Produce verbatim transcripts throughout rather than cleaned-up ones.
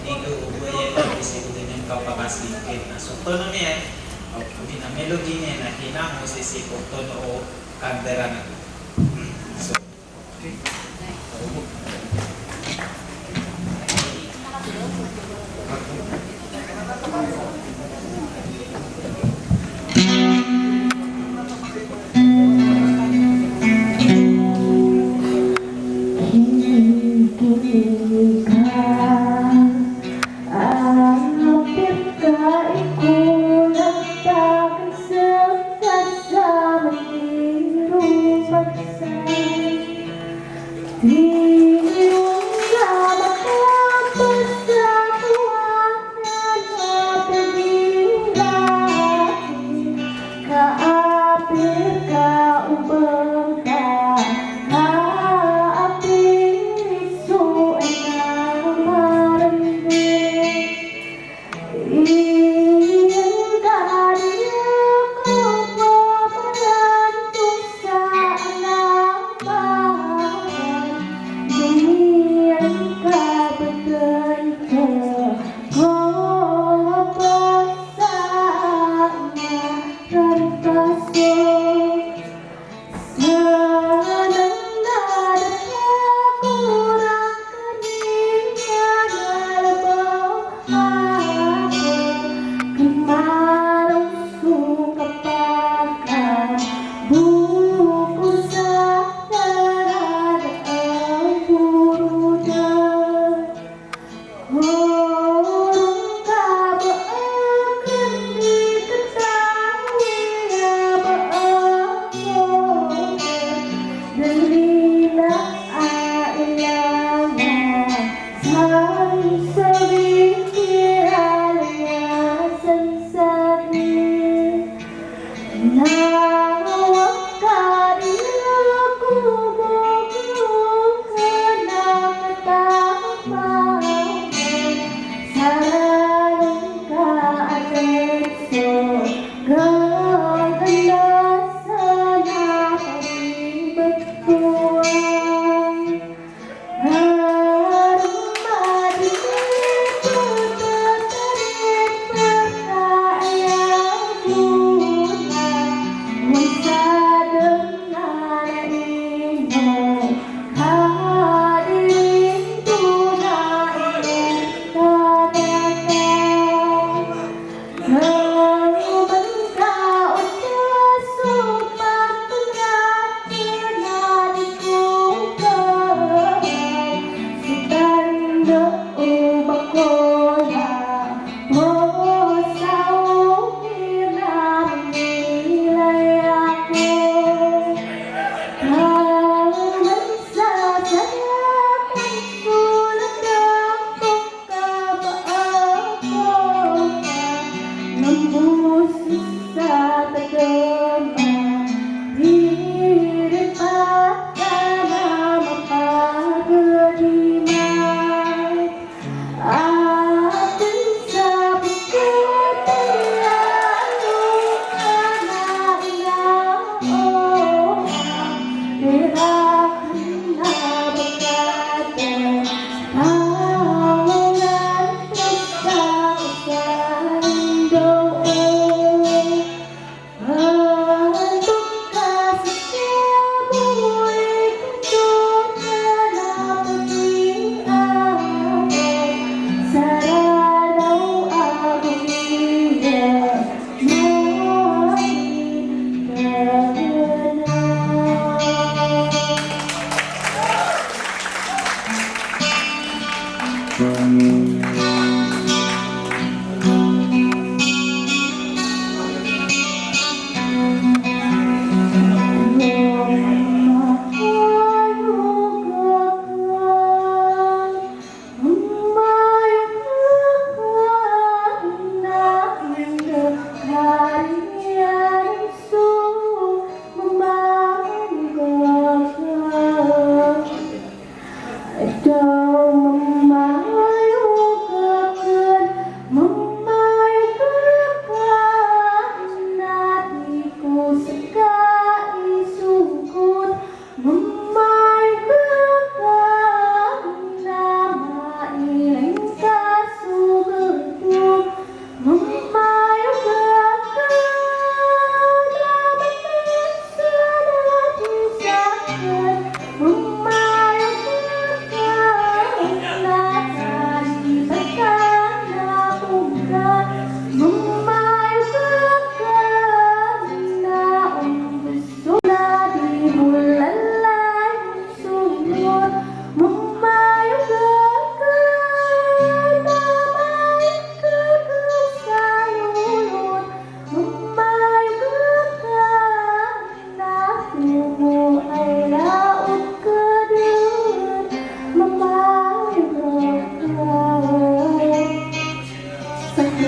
Ino o ba iyan na sii ko dn iyan kapakasingkir na so tono niyan, o, di na melodi niyan na hinango sii ko tono o kandaran. So,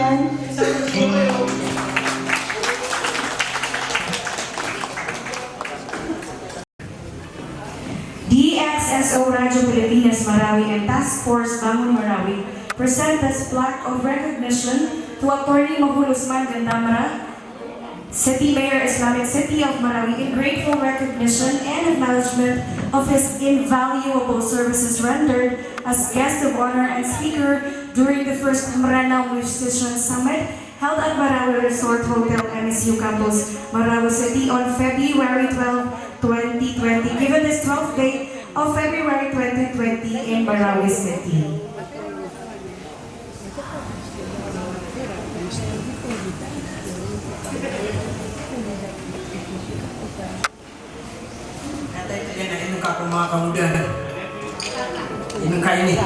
D X S O Radyo Pilipinas Marawi and Task Force Bangon Marawi present this plaque of recognition to Attorney Mahul Usman Gandamra, City Mayor, Islamic City of Marawi, in grateful recognition and acknowledgement of his invaluable services rendered as guest of honor and speaker during the first Mranaw Musicians Summit held at Marawi Resort Hotel, M S U Campus, Marawi City on February twelve, twenty twenty. Given this twelfth day of February twenty twenty in Marawi City. Ino ka ko manga kaoda? Ino ka ini?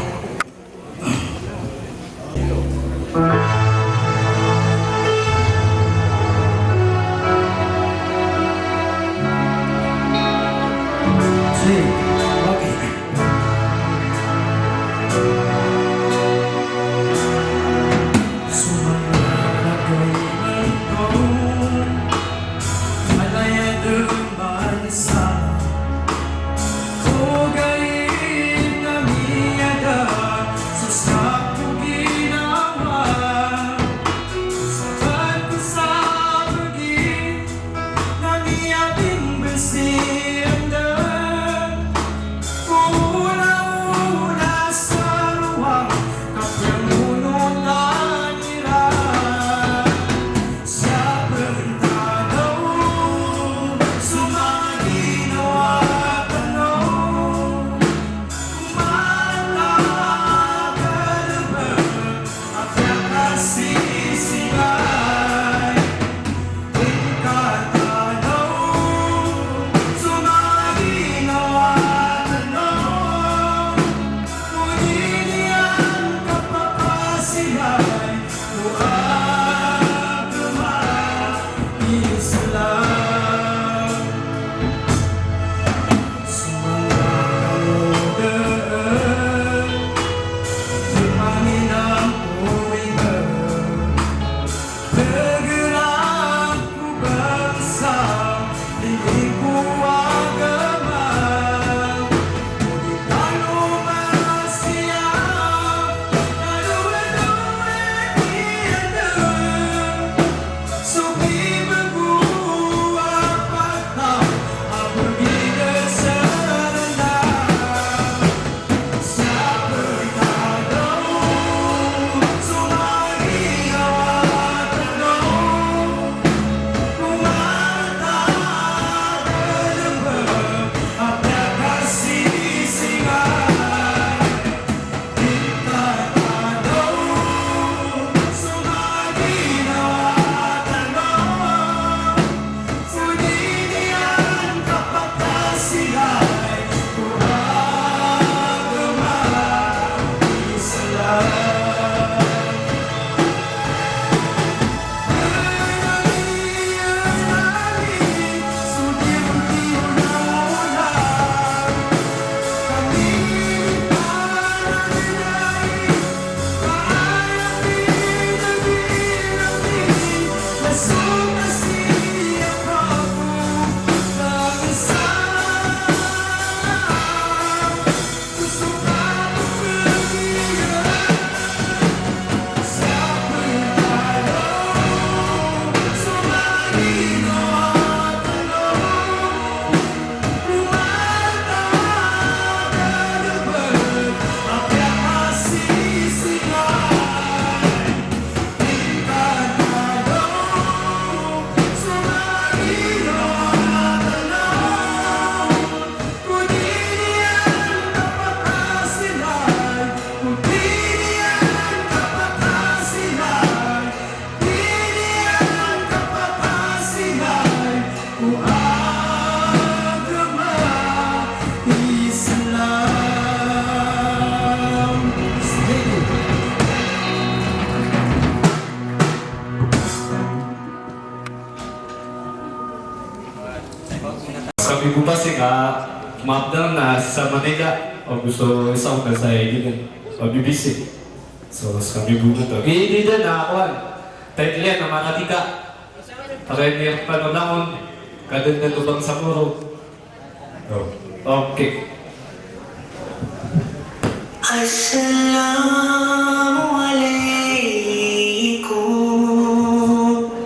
Sabi ko pasik a maap da na sa Manila, ago so isa ko ka sa Iligan, a B B C. So, sa kami bunga to. Gini din na, kuwan. Title iyan, na Maratika. Pagay niya pa ko naon. Kadagdag ko bang sa muro. Oh, okay. Assalamu alaikum.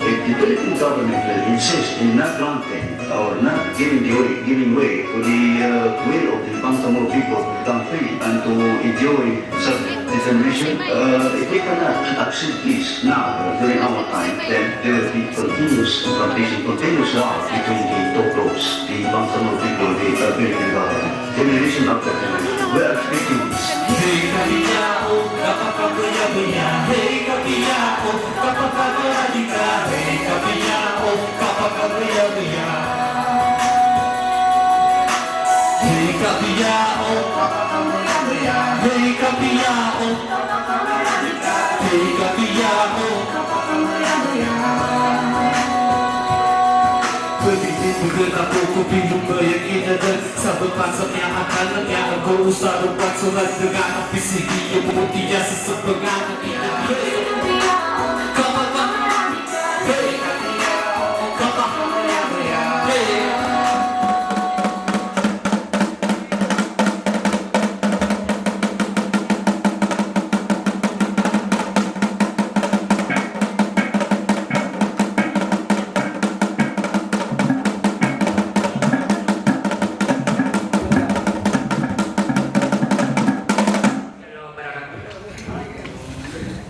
If the Philippine government will insist in not granting or not giving the way, giving way to the, uh, will of the Bangsamoro people to become free and to enjoy self-determination, uh, if they cannot accept this now, uh, during our time, then there will be continuous, continuous war between the two groups, the Bangsamoro people, the, uh, Philippine government. Generation after generation. We are speaking. Hey kapiya o, kapakabuyabuya. Hey kapiya o, kapakabuyabuya. Hey kapiya o, kapakabuyabuya. Hey kapiya o, kapakabuyabuya. Hey kapiya o, kapakabuyabuya. Hey kapiya o, kapakabuyabuya. Pwede din bigyan ako kung pinong ba yung inadal. Sabot pa sa kanya akal na kaya ako sa rupat. Sulat na nga ang pisigi yung mutiya sa sabangan.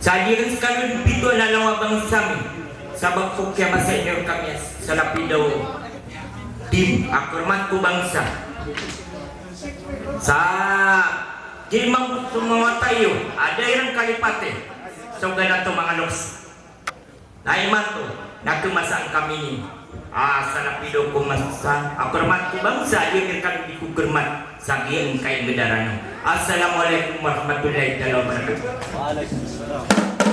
Sa giya skano di pito na lawa bangsa mi, sabap ko kiyabasa iyan rkami sa lapidaw. Di, a kormat ko bangsa. Sa di mambo so mawata iyo, a da iran kalipati so gana to manga loks. Na imanto na khamasaan kami niyo a sa lapidaw ko masa a kormat ko bangsa, a di rkami di ko kormat sa giyangkai a ngdarano. Assalamu alaikum warahmatullahi taala wabarakatuh.